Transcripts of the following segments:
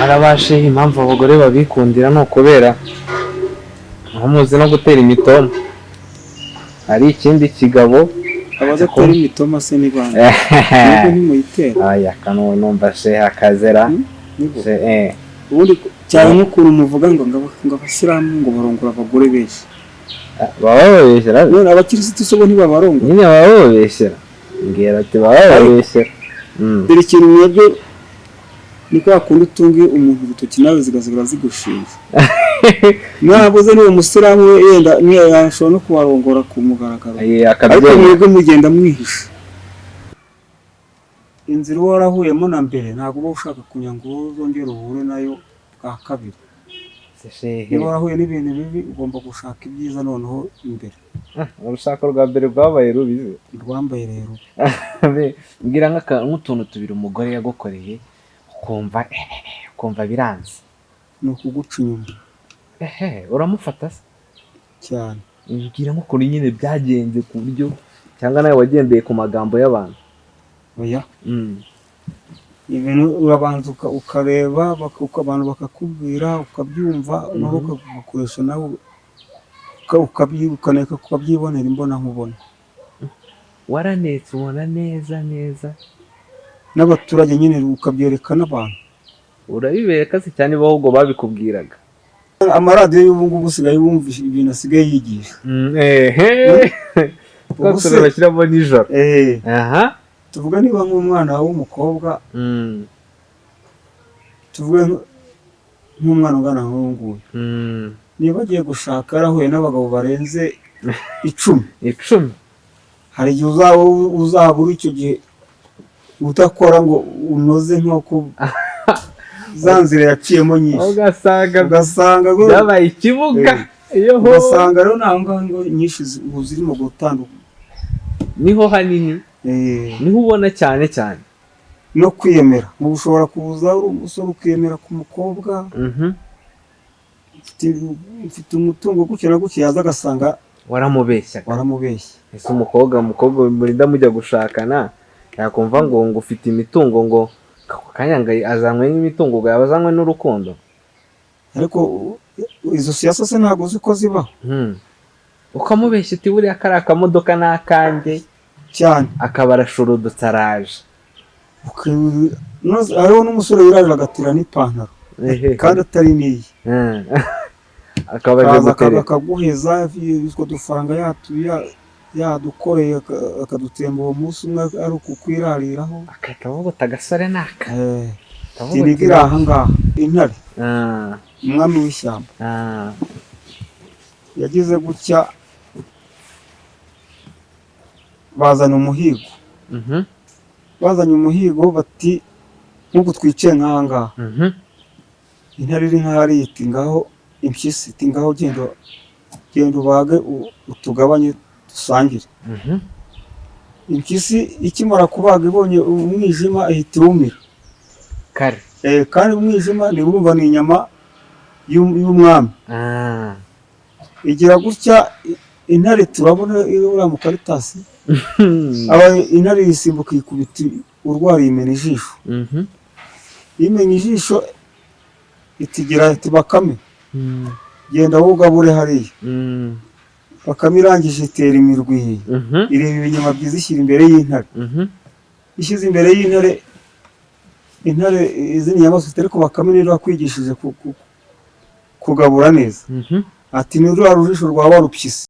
Barabashe impamvu abagore babikundira ni ukubera muzi no gutera imitoma. Hari ikindi kigabo. Abadatera imitoma se ni bande? Mwebwe ntimuyitera? Aya kano numva shehe akazera. Nibwo ubundi cyane nk'ukuntu muvuga ngo abasilamu ngo barongora abagore benshi. Baba bababeshyera. None abakirisitu se bo ntibabarongora? Nyine baba bababeshyera, mbwira ati baba bababeshyera. Dore ikintu mwebwe ni kwa kundi utunga umuntu urutoki nawe zigasigara zigushinja. Mwabuze n'uwo musilamu we yenda niyo yashobora no kubarongora ku mugaragaro, ariko akabyemera. Mwebwe mugenda mwihisha. Inzira uba warahuyemo na mbere ntabwo uba ushaka kugira ngo uzongere uhure nayo bwa kabiri. Shehe, niba warahuye n'ibintu bibi, ugomba gushaka ibyiza noneho imbere. Urushako rwa mbere rwabaye rubi. Rwambaye rero. Mbwira nk'utuntu tubiri umugore yagukoreye ukumva biranze. Ni ukuguca inyuma. Ehe, uramufata se? Cyane. Mbwira nk'ukuntu nyine byagenze, ku buryo cyangwa nawe wagendeye ku magambo y'abantu. Oya, ibintu urabanza ukareba, abantu bakakubwira ukabyumva, noneho ukagukoresha nawe ukaneka ukabyibonera imbona nkubone. Waranetse ubona neza neza. N'abaturage nyine ukabyereka n'abantu. Urabibereka se cyane bo ahubwo babikubwiraga? Amaradiyo y'ubu ngubu usigaye wumva ibintu asigaye yigisha. Ehe, Ubu se- twose bashyiramo nijoro. Aha. Tuvuge niba nk'umwana w'umukobwa, tuvuge nk'umwana ungana nk'uyu nguyu, niba agiye gushaka yarahuye n'abagabo barenze 10, 10, hari igihe uzaba uri icyo gihe udakora ngo unoze nk'uko za nzira yaciyemo nyinshi, ugasanga ugasanga byabaye ikibuga iyo ho. Ugasanga rero nta ngaho ngo nyinshi ubu zirimo gutandukana. Niho hanini, niho ubona cyane cyane. No kwiyemera, ubu ushobora kuza uri umusore ukiyemera ku mukobwa, mfite umutungo gutya na gutya, yaza agasanga waramubeshyaga. Waramubeshye. Ese umukobwa murinda mujya gushakana yakumva ngo ufite imitungo, ngo ako kanya ngo azanywe n'imitungo, ngo yaba azanywe n'urukundo? Ariko izo siyasa se ntabwo uzi ko zibaho? Ukamubeshya uti buriya kariya kamodoka ni akanjye. Cyane. Akaba arashurudutse araje. Hariho n'umusore wirarira agatira n'ipantaro kandi atari n'iye. Akaba aje akaza gutereta. Akaguheza utwo dufaranga yadukoreye, akadutemba uwo munsi umwe ari ukukwirariraho. Agahita avuga uti agasore ni aka. Akavuga Iniga uti, iri aha ngaha, intare, umwami w'ishyamba, yagize gutya bazana umuhigo. Bazanye umuhigo bati nk'uku twicaye nk'aha ngaha, intare iri nk'ahariya iti ngaho, impyisi iti ngaho genda genda ubage utugabanye dusangire. Impyisi ikimara kubaga ibonye umwijima ihita irumira. Kare. Kandi umwijima ni urumva ni inyama y'umwami. Igira gutya intare turabona uriya mukaritasi aba intare yisimbuka ikubita urwara imena ijisho. Imena ijisho itigira iti bakame genda wowe ugabure hariya. Bakame irangije itera imirwi, ireba ibinyama byiza ishyira imbere y'intare. Ishyize imbere y'intare, intare izindi nyamaswa iti ariko bakame niba wakwigishije kugabura neza, ati ni ruriya rujisho rwa warupyisi.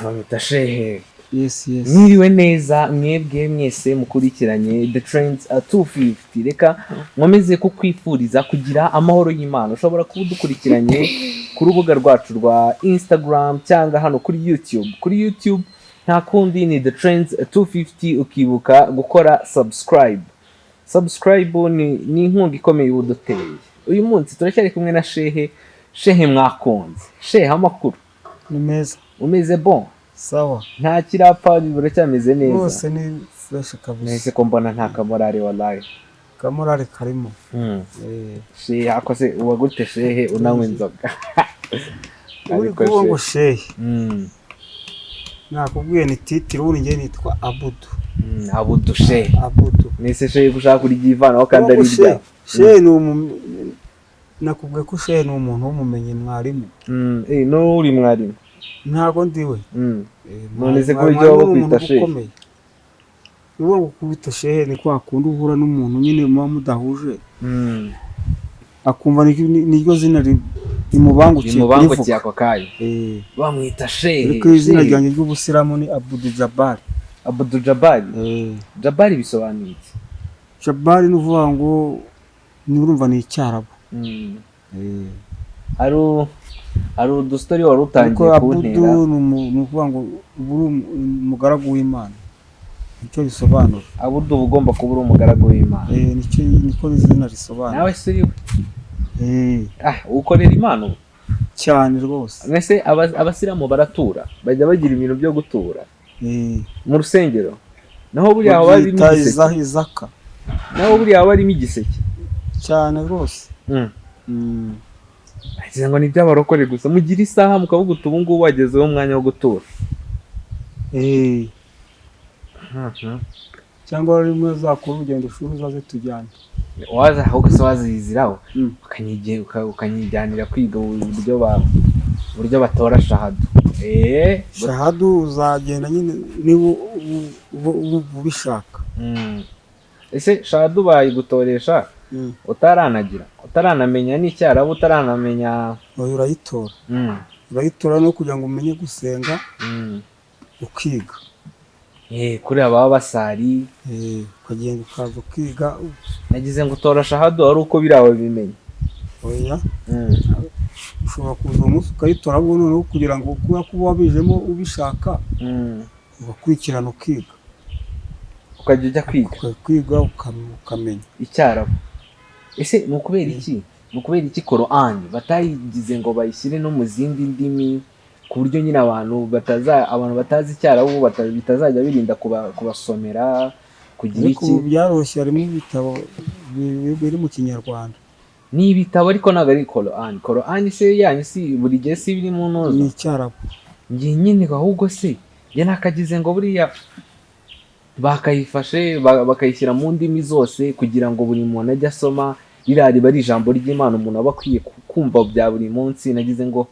Bamwita shehe. Yes. Mwiriwe neza mwebwe mwese mukurikiranye The Trends 250. Reka nkomeze kukwifuriza kugira amahoro y'Imana. Ushobora kuba udukurikiranye ku rubuga rwacu rwa Instagram cyangwa hano kuri YouTube. Kuri YouTube nta kundi ni The Trends 250, ukibuka gukora subscribe. Subscribe ni inkunga ikomeye uduteye. Uyu munsi turacyari kumwe na shehe. Shehe mwakunze, shehe, amakuru? Ni meza. Umeze bon? Sawa. Nta kirapfa, buracyameze neza? Rwose ni fresh kabisa. Nahise ko mbona nta kamorari wallahi. Kamorale karimo. Shehe, ako se uba gute shehe unanywa inzoga? Uri Ariko kuvuga ngo shehe. Shehe, nakubwiye ni titre. Ubundi njye nitwa Abudu. Abudu shehe. Abudu. Nese shehe ushaka kuryivanaho kandi ari Kuvuga ngo shehe, iryawe? Shehe ni nakubwiye ko shehe ni umuntu w'umumenyi, mwarimu. N'uri mwarimu? Ntabwo ndiwe. None se ko Mwarimu ibyo ni baba umuntu bakwita shehe? ukomeye. Ni ukuvuga ngo kubita shehe ni kwa kundi uhura n'umuntu nyine muba mudahuje, akumva niryo zina rimubangukiye Rimubangukiye kurivuga. ako kanya. Bamwita shehe. Ariko izina Shehe. ryanjye ry'ubusilamu ni Abudu Jabari. Abudu Jabari. Jabari bisobanuye iki? Jabari ni ukuvuga ngo ni, urumva, ni Icyarabu. Hari udustory wari Ariko utangiye Abudu kuntera. ni ukuvuga ngo uba uri umugaragu w'Imana, nicyo bisobanura. Abudu uba ugomba kuba uri umugaragu w'Imana. Nicyo, niko izina risobanura. Nawe se uri we? Ah, ukorera Imana ubu? Cyane rwose. Mbese abasilamu baratura, bajya bagira ibintu byo gutura mu rusengero? Naho buriya haba harimo Babyita igiseke. Izaka. Naho buriya haba harimo igiseke. Cyane rwose. Wagira ngo ni iby'abarokore gusa. Mugira isaha mukavuga uti: "Ubu ngubu wagezeho umwanya wo gutura." Cyangwa rimwe uzakora urugendo shuri uzaze tujyane. Waza ahubwo se waziziraho, ukanyijyanira kwiga uburyo batora shahadu. Shahadu uzagenda nyine niba ubishaka. Ese shahadu bayigutoresha utaranagira, utaranamenya n'Icyarabu, utaranamenya? Oya, urayitora. Urayitora no kugira ngo umenye gusenga, ukiga. Kuri ababa basari. Ukagenda ukaza ukiga. Nagize ngo utora shahadu ari uko biriya babimenye. Oya, ushobora kuza uwo munsi ukayitora, ahubwo noneho kugira ngo, kubera ko uba wabijemo ubishaka, ugakurikirana ukiga. Ukajya ujya kwiga. Ukiga ukamenya. Icyarabu. Ese ni ukubera iki Korani batayigize ngo bayishyire no mu zindi ndimi, ku buryo nyine abantu batazi Icyarabu bitazajya birinda kubasomera kugira Ariko iki? ubu byaroroshye, harimo ibitabo biri mu Kinyarwanda. Ni ibitabo ariko ntabwo ari Korani. Korani se yanyu si buri gihe si biri mu Ni ntuza? Icyarabu. Njye nyine ahubwo se njye nakagize ngo buriya bakayifashe bakayishyira mu ndimi zose, kugira ngo buri muntu ajye asoma. Ririya riba ari ijambo ry'Imana umuntu aba akwiye kumva bya buri munsi. Nagize ngo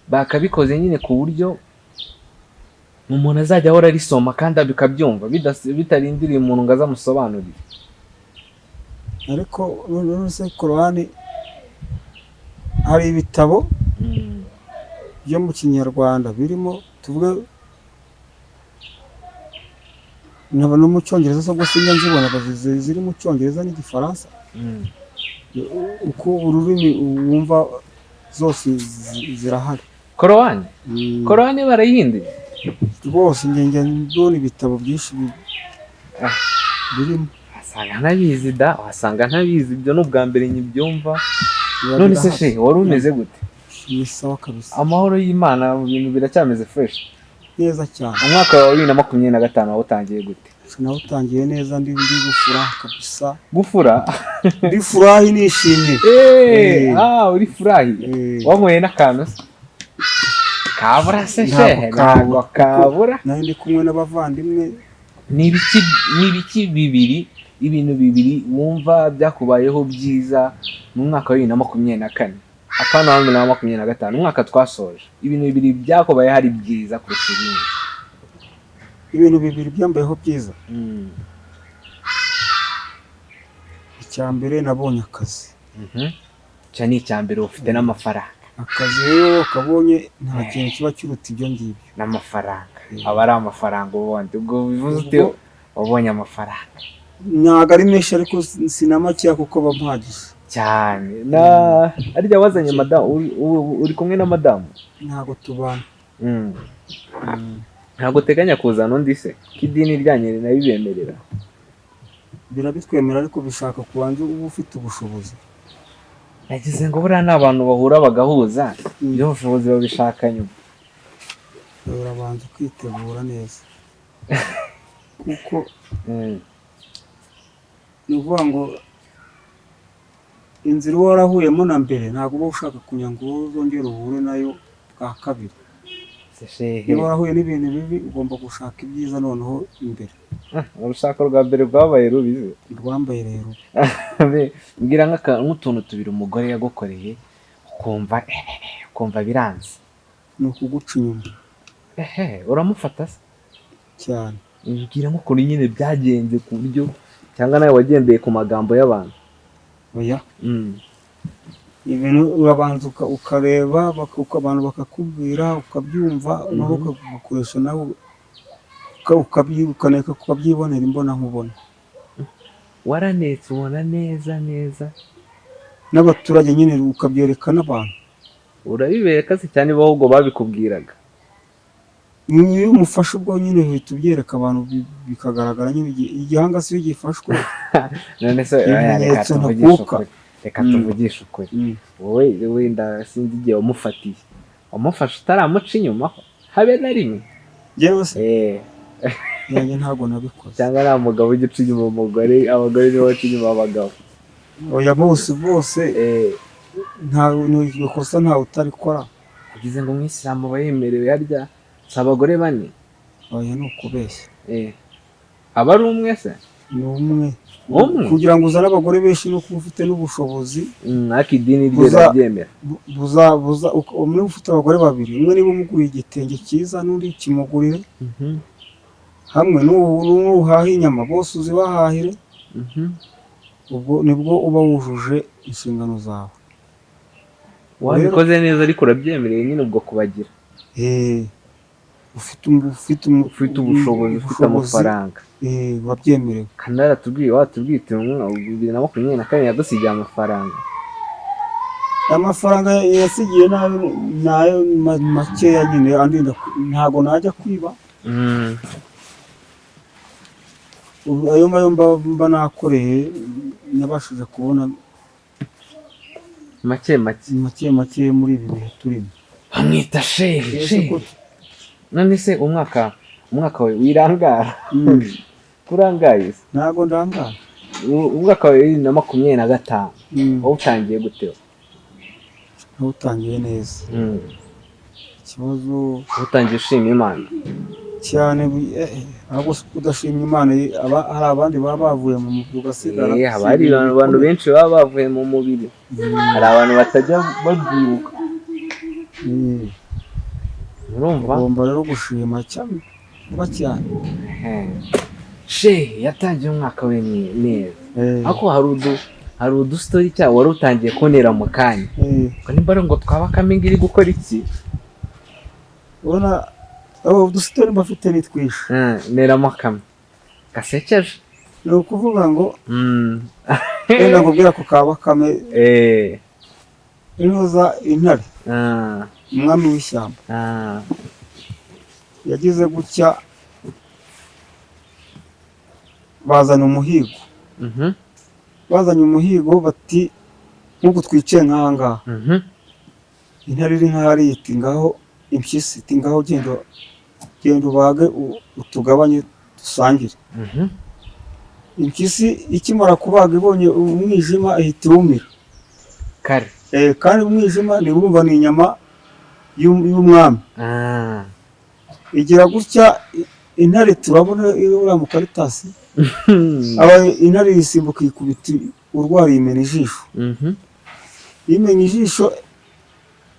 bakabikoze nyine ku buryo umuntu azajya ahora arisoma kandi bikabyumva, bitarindiriye umuntu ngo aze amusobanurire. Ariko noneho se Korani, hari ibitabo byo mu Kinyarwanda birimo, tuvuge no mu Cyongereza se, ubwo sinjya nzibona ziri mu Cyongereza n'Igifaransa. Uko ururimi wumva zose zirahari. Korowani? Mm. Korowani barayihinduye? Rwose njye ndabona ibitabo byinshi birimo. Wasanga ntabizi da, wasanga ntabizi. Ibyo ni ubwa mbere nyibyumva. Biba None se birahari. she, wari umeze gute? Ni sawa kabisa. Amahoro y'Imana, ibintu biracyameze fresh? Neza cyane. Umwaka wa 2025 wawutangiye gute? Nawutangiye neza, ndi gufuraha kabisa. Gufura? Ndi furahi, nishimye. Ah, uri furahi? Eh. Wanyweye n'akantu se kabura se? Ntabwo Shehe, ntabwo kabura. kabura. Nari ndi kumwe n'abavandimwe. Ni ibiki bibiri, ibintu bibiri wumva byakubayeho byiza mu mwaka wa 2024, apana wa 2025, umwaka twasoje? Ibintu bibiri byakubayeho ari byiza kurusha ibindi. Ibintu bibiri byambayeho byiza. Icya mbere, nabonye akazi. Icyo ni icya mbere, ufite n'amafaranga. Akazi rero kabonye, nta kintu kiba kiruta ibyo ngibyo. N'amafaranga aba ari amafaranga ubundi. Ubwo bivuze uti wabonye amafaranga. Ntabwo ari menshi, ariko si na makeya kuko aba mpagije. Cyane. Na arya wazanye madamu, uri kumwe na madamu? Ntabwo tubana. Ntabwo uteganya kuzana undi se, ko idini ryanyu rinabibemerera? Birabitwemera, ariko bishaka kubanza uba ufite ubushobozi. Nagize ngo buriya ni abantu bahura bagahuza, ibyo bushobozi babishaka nyuma. Urabanza ukitegura neza kuko ni ukuvuga ngo Inzira uba warahuyemo na mbere, ntabwo uba ushaka kugira ngo uzongere uhure nayo bwa kabiri. Se shehe. Niba warahuye n'ibintu bibi, ugomba gushaka ibyiza noneho imbere. Urushako rwa mbere rwabaye rubi se? Rwambaye rero. Mbwira nk'utuntu tubiri umugore yagukoreye ukumva biranze. Ni ukuguca inyuma. Ehe, uramufata se? Cyane. Mbwira nk'ukuntu nyine byagenze, ku buryo cyangwa nawe wagendeye ku magambo y'abantu. Oya. Ibintu urabanza ukareba, abantu bakakubwira, ukabyumva, noneho ukagukoresha nawe, ukaneka, ukabyibonera imbona nkubone. Waranetse ubona neza neza. N'abaturage nyine, ukabyereka n'abantu. Urabibereka se cyane bo, ahubwo babikubwiraga? Iyo umufashe ubwo nyine uhita ubyereka abantu, bikagaragara nyine, igihanga si iyo gifashwe. None se oya, reka Ibimenyetso tuvugishe ntakuka. ukuri, reka tuvugishe ukuri. Wowe wenda sinzi igihe wamufatiye, wamufashe utaramuca inyuma habe na rimwe? Njyewe se? Eh. Yanjye ntabwo nabikoze. Cyangwa nta mugabo ujya uca inyuma umugore, abagore nibo baca inyuma abagabo? Oya, bose bose. Eh. Nta iryo kosa ntawe utarikora. Yagize ngo umwisilamu aba yemerewe, harya si abagore bane? Oya, ni ukubeshya. Eh, aba ari umwe se? Ni umwe. Umwe? Kugira ngo uzane abagore benshi ni uko uba ufite n'ubushobozi. Ariko idini rye rirabyemera. Buza buza umwe ufite abagore babiri, umwe niba umuguriye igitenge cyiza n'undi kimugurire hamwe, n'uhaha inyama bose uzibahahire. Ubwo nibwo uba wujuje inshingano zawe. Wabikoze neza, ariko urabyemerewe nyine ubwo kubagira. Eh, ufite ufite ubushobozi, ufite amafaranga. Eh, urabyemerewe. Kandi yaratubwiye, watubwiye uti mu 2024 yadusigiye amafaranga. Amafaranga yasigiye nayo makeya nyine andinda, ntago najya kwiba. Ubu ayo ngayo mba nakoreye, nabashije kubona. Make make. Make make muri ibi bihe turimo. Bamwita shehe. Ese Shehe. None se umwaka wawe wirangara? Kurangaye se? Ntago ndangara. Umwaka wa 2025 wowe utangiye gute? Nawutangiye neza. Ikibazo Utangiye ushima Imana? Cyane, ahubwo se udashimye Imana, hari abandi baba bavuye mu mubiri ugasigara. Eh, haba hari abantu benshi baba bavuye mu mubiri, hari abantu batajya babyibuka. Urumva? Ugomba rero gushima cyane, vuba cyane. Ehe. Shehe yatangiye umwaka we neza. Ariko hari udustory cyawe wari utangiye kubonera mu kanya, ngo nimba ari ngo twaba kaminga iri gukora iki? Ubona abo udustory mba afite ni twinshi. Neramo kamwe gasekeje. Ni ukuvuga ngo wenda nkubwira ko ka Bakame, intuza intare, umwami w'ishyamba, yagize gutya bazana umuhigo. Bazanye umuhigo bati nk'uku twicaye nk'aha ngaha, intare iri nk'ahariya iti ngaho, impyisi iti ngaho genda genda ubage, utugabanye dusangire. Impyisi ikimara kubaga ibonye umwijima ihita irumira. Kare. Eh, kandi umwijima ni urumva ni inyama y'umwami. Igira gutya intare turabona uriya mukaritasi, aba intare yisimbuka ikubita urwara, imena ijisho. Imena ijisho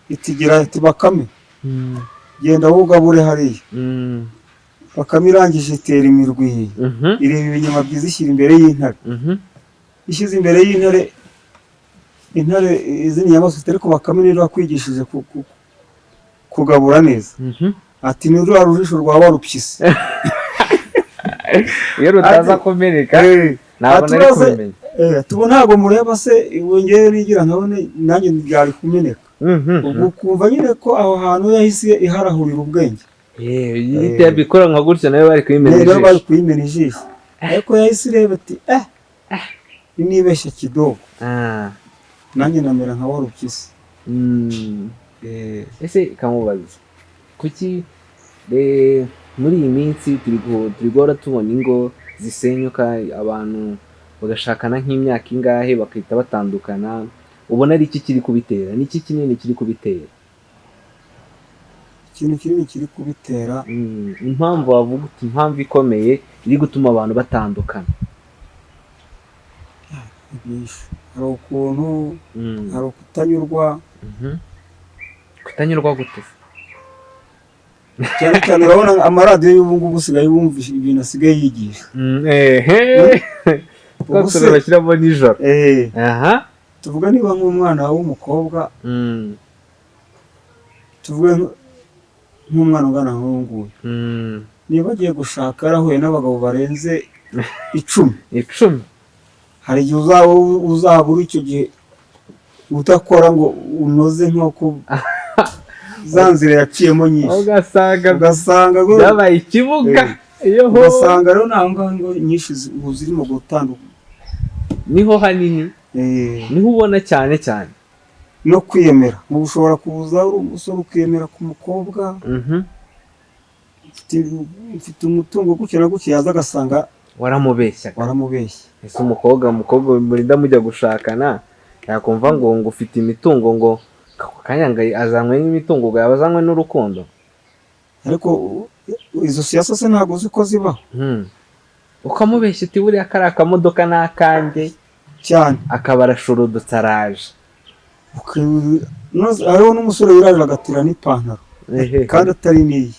itigira iti Bakame, genda wowe ugabure hariya. Bakame irangije itera imirwi, ireba ibinyama byiza ishyira imbere y'intare. Ishyize imbere y'intare, intare izindi nyamaswa iti ariko Bakame niba wakwigishije kugabura neza, ati ni ruriya rujisho rwa warupyisi. Iyo rutaza kumeneka ntabwo nari kubimenya. Tuba ntabwo mureba se wongeye nigira nkabone nanjye byari kumeneka. Ubwo ukumva nyine ko aho hantu yahise iharahurira ubwenge. Eh, iyo bikora nka gutyo nayo bari kuyimena Rero bari ijisho. kuyimena ijisho, ariko yahise ireba ati nibeshya kidogo, nanjye namera nka warupyisi. Ese kamubaza, kuki muri iyi minsi turi guhora tubona ingo zisenyuka, abantu bagashakana nk'imyaka ingahe bagahita batandukana. Ubona ari iki kiri kubitera? Ni iki kinini kiri kubitera? Ikintu kinini kiri kubitera, Impamvu wavuga uti impamvu ikomeye iri gutuma abantu batandukana. Ni byinshi. Hari ukuntu, hari ukutanyurwa. Kutanyurwa gute se? Cyane cyane urabona amaradiyo y'ubu ngubu usigaye wumva ibintu asigaye yigisha. Ehe, Ubu twa se- tuntu bashyiramo nijoro. Tuvuga niba nk'umwana w'umukobwa, tuvuge nk'umwana ungana nk'uyu nguyu, niba agiye gushaka yarahuye n'abagabo barenze 10, 10, hari igihe uzaba uri icyo gihe udakora ngo unoze nk'uko za nzira yaciyemo nyinshi, ugasanga ugasanga byabaye ikibuga iyo ho. Ugasanga rero ntaho ngaho ingo nyinshi ubu zirimo gutandukana. Niho hanini, niho ubona cyane cyane. No kwiyemera. Ubu ushobora kuza uri umusore ukiyemera ku mukobwa, mfite umutungo gutya na gutya, yaza agasanga waramubeshyaga. Waramubeshye. Ese umukobwa murinda mujya gushakana yakumva ngo ufite imitungo, ngo ako kanya ngo azanywe n'imitungo, ngo yaba azanywe n'urukundo? Ariko izo siyasa se ntabwo uzi ko zibaho? Ukamubeshya uti buriya kariya akamodoka ni akanjye. Cyane. Akaba arashurudutse araje. Hariho n'umusore wirarira agatira n'ipantaro kandi atari n'iye.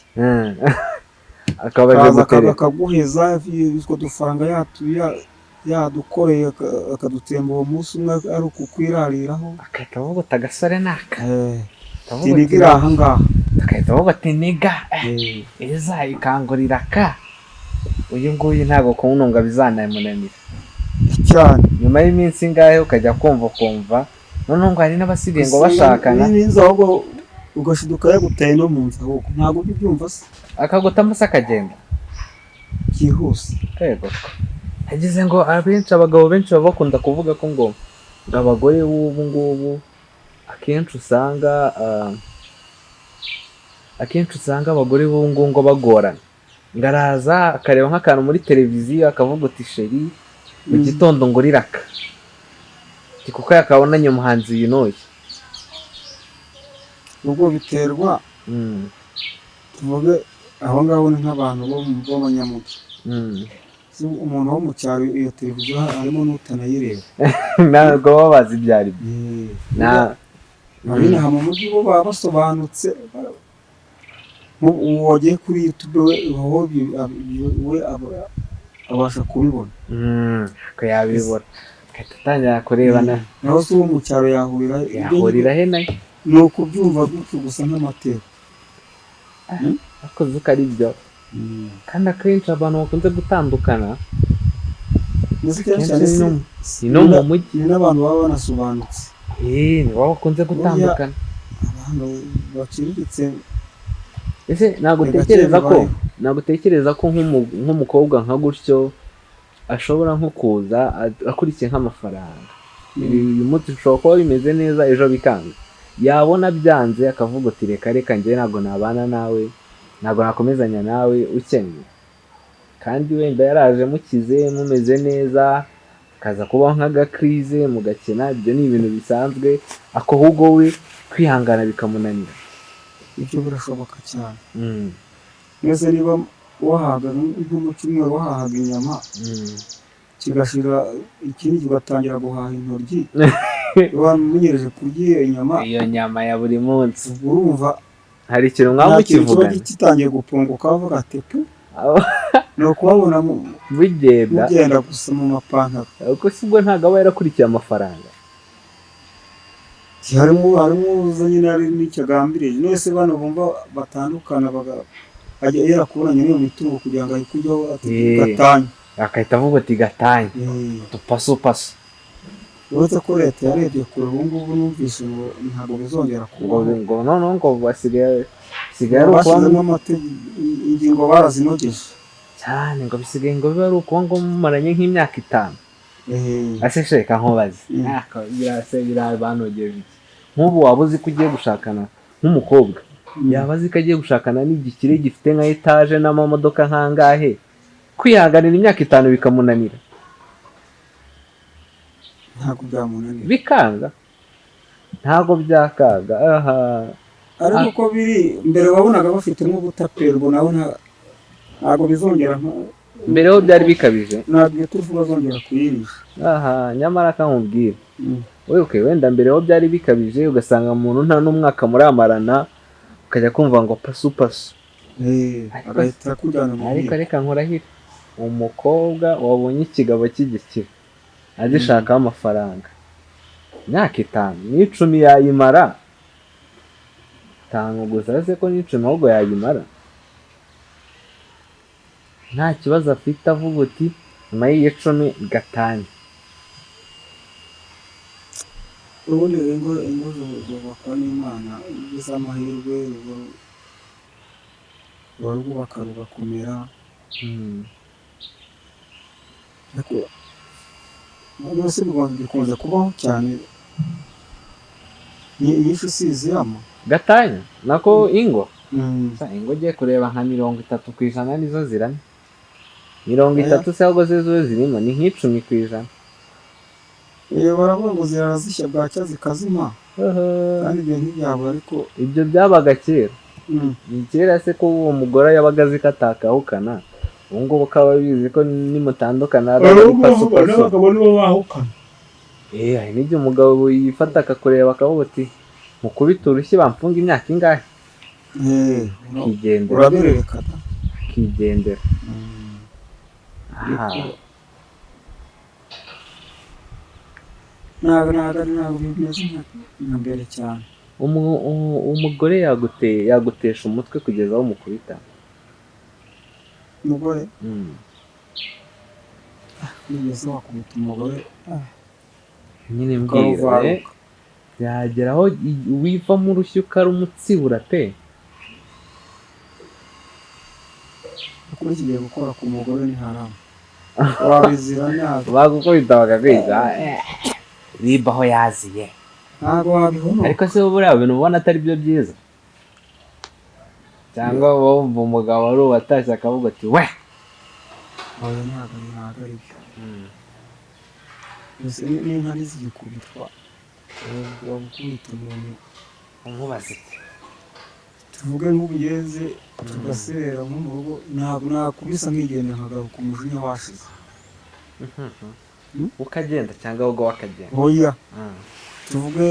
Akaba aje akaza gutereta. Akaguheza utwo dufaranga yadukoreye, akadutemba uwo munsi umwe ari ukukwirariraho. Agahita avuga uti agasore ni aka. Akavuga Ati nigga iri aha ngaha. Agahita avuga ati nigga iza ikangurira ka uyu nguyu, ntabwo kumununga bizanamunanira. Cyane. Nyuma y'iminsi ingahe ukajya kumva ukumva noneho ngo hari n'abasigaye ngo bashakana. N'inzu ahubwo ugashiduka yaguteye no mu nzu ahubwo, ntabwo ujya ubyumva se? Akagutamo se akagenda. Byihuse. Yego, yagize ngo abenshi, abagabo benshi baba bakunda kuvuga ko ngo abagore b'ubu ngubu akenshi usanga abagore b'ubu ngubu ngo bagorana, ngo araza akareba nk'akantu muri televiziyo akavuga uti chéri, mu gitondo ngo riraka. Ati kuko yakabonanye umuhanzi uyu n'uyu. Ubwo biterwa, tuvuge aho ngaho ni nk'abantu b'abanyamugi. Si umuntu wo mu cyaro iyo televiziyo harimo n'utanayireba. Ntabwo baba bazi ibyo ari byo. Abinaha mu mujyi bo baba basobanutse. Uwo wagiye kuri YouTube we aho we abasha kubibona. Ko yabibona agahita atangira kurebana. Naho se uwo mu cyaro yahurira Yahurira he nayo? Ni ukubyumva gutyo gusa nk'amateka. Ariko uzi ko ari byo, kandi akenshi abantu bakunze gutandukana Ndetse cyane akenshi cyane ni no mu mujyi. Ni n'abantu baba banasobanutse. Ni bo bakunze gutandukana. Abantu baciriritse Ese ntabwo ni gake utekereza ko bibayeho. Ntabwo utekereza ko nk'umukobwa nka gutyo ashobora nko kuza akurikiye nk'amafaranga, uyu munsi bishobora kuba bimeze neza, ejo bikanga, yabona byanze akavuga uti reka reka, njye ntabwo nabana nawe, ntabwo nakomezanya nawe ukennye, kandi wenda yaraje mukize mumeze neza, akaza kubaho nk'agakrize mugakena, ibyo ni ibintu bisanzwe, ako ahubwo we kwihangana bikamunanira? Ibyo birashoboka cyane. Mbese niba wahaga nko mu cyumweru wahahaga inyama, kigashira ikindi ugatangira guhaha intoryi, wamenyereje kurya iyo nyama, iyo nyama ya buri munsi, ubwo urumva hari ikintu mwaba nta kintu kiba mukivugana. Gitangiye gupunguka bavuga ati pu, ni ukubabona bigenda, mugenda gusa mu mapantaro. Kuko si ubwo ntabwo aba yarakurikiye amafaranga? Harimo uza nyine ari n'icyo agambiriye. None bano bumva batandukana ajya yarakubonanye n'iyo mitungo kugira ngo ayikujyeho ati gatanya. Agahita avuga ati gatanya, tupasupasu. Uretse ko leta yarebye kure, ubu ngubu numvise ngo ntabwo bizongera ngo kubaho. Ngo noneho ngo basigaye ari ukuba Bashyizemo amategeko, ingingo barazinogeje. Cyane, ngo bisigaye ngo bibe ari ukuba ngo mumaranye nk'imyaka 5. Ase sheka nkubaze, birase banogeje iki? Nk'ubu waba uzi ko ugiye gushakana nk'umukobwa, yaba azi ko agiye gushakana n'igikire gifite nka etaje n'amamodoka nk'angahe, kwihanganira imyaka 5 bikamunanira? Ntabwo byamunanira. Bikanga, ntabwo byakaga aha. Ariko uko biri, mbere wabonaga bafitemo ubutaperwa, nawe ntabwo bizongera. Mbere ho byari bikabije. Ntabwo iyo turufu bazongera kuyirisha. Aha nyamara akamubwira okay, wenda mbere ho byari bikabije, ugasanga umuntu nta n'umwaka muramarana ukajya kumva ngo pasu pasu. Agahita akujyana mu Ariko nkiko. reka nkurahire, umukobwa wabonye ikigabo cy'igikire agishakaho amafaranga, imyaka 5 n'10 yayimara. 5 gusa se ko n'10 ahubwo yayimara nta kibazo afite, avuga uti nyuma y'iyi 10 gatanya. Ubundi ingo zubakwa n'Imana, iyo ugize amahirwe urarwubaka rugakomera. Ariko rwose bikunze kubaho cyane, inyinshi si izirama. Gatanya nako ingo. Ingo ugiye kureba nka 30% nizo ziramye, 30 se ahubwo zo zirimo ni nk'10%. Baravuga ngo zirara zishya bwacya zikazima, kandi ibyo ntibyabura ariko. Ibyo byabaga kera. Ni kera se ko uwo mugore yabaga azi ko atakahukana, ubu ngubu ukaba bizi ko nimutandukana ari pasu pasu. N'abagabo nibo bahukana. Hari n'igihe umugabo yifata akakureba akavuga uti mukubite urushyi bamfunga imyaka ingahe, akigendera. Urabererekana. Akigendera. Ntabwo bimeze nka mbere cyane. Umugore yagutesha umutwe kugeza aho umukubita. Umugore nigeze wakubita umugore Nyine mbwira, ukaruvaruka. Byagera aho wivamo urushyi ukarumutsibura pe. Kuri iki gihe gukora ku mugore ni haramu, wabizira nabi. Bagukubita bakakwica, riba aho yaziye. Ntabwo wabihoma. Ariko se buriya bintu ubona atari byo byiza, cyangwa wumva umugabo ari uwatashye akavuga ati we? Oya, ntabwo ari byo. Gusa n'inka ntizigikubitwa, wagukubita umuntu. Umubaza iki? Tuvuge nk'ubugeze tugaserera nko mu rugo, ntabwo nakubisa nkigendera nkagaruka umujinya washize. Ukagenda cyangwa wowe wakagenda? Oya. Tuvuge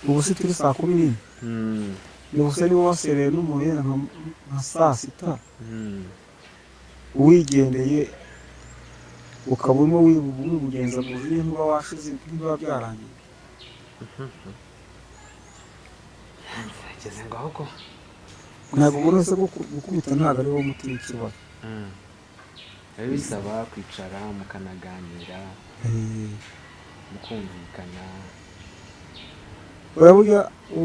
ubu se turi saa 11, ubu se niba wasereye n'umuntu yenda nka saa sita, uwigendeye ukaba urimo wibugenza mu mujinya ntuba washize, ntibiba byarangiye. Gerageza ngo ahubwo. Ntabwo buri wese gukubita ntabwo ari wo muti w'ikibazo. Biba bisaba kwicara mukanaganira, mukumvikana. Uraburya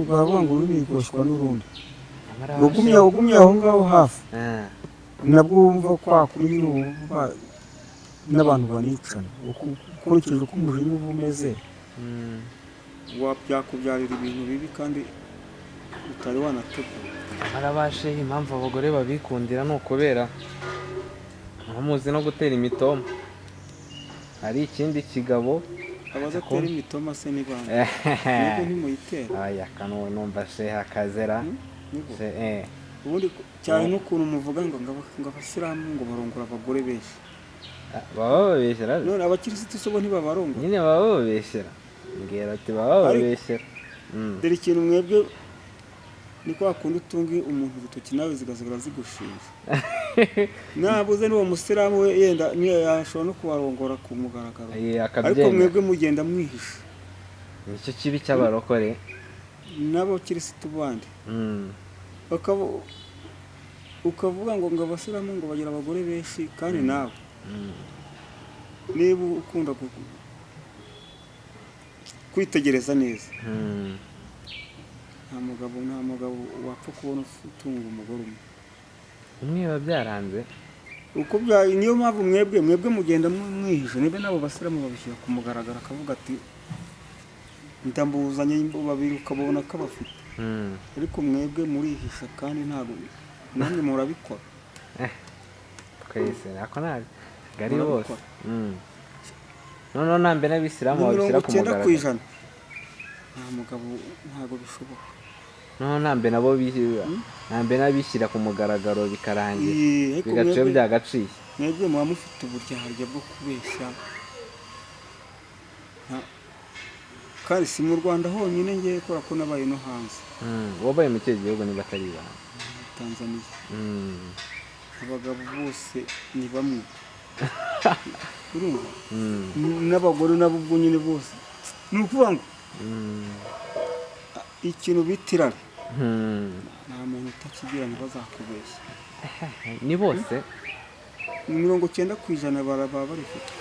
baravuga ngo ururimi rwoshywa n'urundi. Nyamara Ugumye aho ngaho hafi, nabwo wumva kwa kuri nyine wumva n'abantu banicana. Ukurikije uko umujinya uba umeze, byakubyarira ibintu bibi kandi utari wanategura. Nyamara bashe impamvu abagore babikundira ni ukubera muzi no gutera imitoma, hari ikindi kigabo. Abadatera imitoma se ni bande? Mwebwe ntimuyitera? Aya kano numva se hakazera. Niko. Se Ubundi cyane n'ukuntu muvuga ngo abasilamu ngo barongora abagore benshi. Baba bababeshyera. None abakirisitu se bo ntibabarongora? Nyine baba bababeshyera, mbwira ati baba bababeshyera. Dore ikintu mwebwe ni kwa kundi utunga umuntu urutoki nawe zigasigara zigushinja. Nabuze n'uwo musilamu we yenda niyo yashobora no kubarongora ku mugaragaro, ariko akabyemera. Mwebwe mugenda mwihisha. Nicyo kibi cy'abarokore. N'abakirisitu bandi ukavuga ngo abasilamu ngo bagira abagore benshi, kandi nawe niba ukunda kwitegereza neza, nta mugabo wapfa kubona utunga umugore umwe. Umwe biba byaranze. Uko bya niyo mpamvu mwebwe mugenda mwihishe, niba n'abo basilamu babishyira ku mugaragaro akavuga ati ndambuzanye babiri, ukabona ko abafite, ariko mwebwe murihisha kandi ntabwo namwe murabikora. Twese nako ntabwo ari bose. Murabikora. Noneho ntambe n'abisilamu Ni babishyira mirongo ku icyenda ku mugaragaro. ijana. Nta mugabo, ntabwo bishoboka. Noneho ntambe nabo ntambe n'abishyira ku mugaragaro bikarangira, Ariko bigaca iyo byagaciye. Mwebwe muba mufite uburyarya bwo kubeshya. Kandi si mu Rwanda honyine, ngiye kubera ko nabaye no hanze. Wabaye mu kihe gihugu niba atari ibanga? Tanzania. Abagabo bose ni bamwe, urumva? N'abagore nabo ubwo nyine bose, ni ukuvuga ngo ikintu bita irari nta muntu utakigira, ntibazakubeshya. Ni bose. Ni 90% baraba barifite.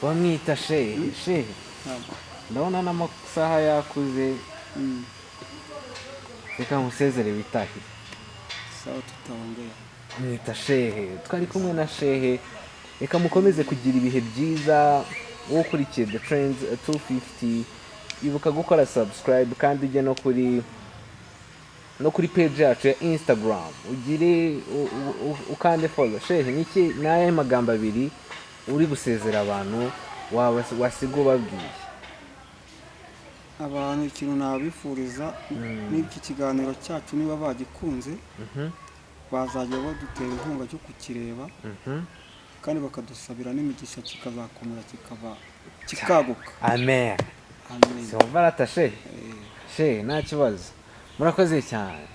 Bamwita shehe, shehe. Ntabwo. Ndabona n'amasaha yakuze. Reka nkusezere witahire. Sawa, tutaongea. Mwita shehe, twari kumwe na shehe. Reka mukomeze kugira ibihe byiza. Wowe ukurikiye The Trends 250, ibuka gukora subscribe kandi ujye no kuri page yacu ya Instagram, ugire ukande follow. Shehe, niki ni ayahe magambo abiri uri gusezera abantu waba wasiga ubabwiye? Abantu, ikintu nabifuriza n'iki kiganiro cyacu, niba bagikunze, bazajya badutera inkunga cyo kukireba kandi bakadusabira n'imigisha, kikazakomera, kikaba kikaguka. Amen. Amen. Siwumva arata shehe? Shehe, nta kibazo, murakoze cyane.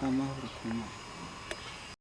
Amahoro ku Mana.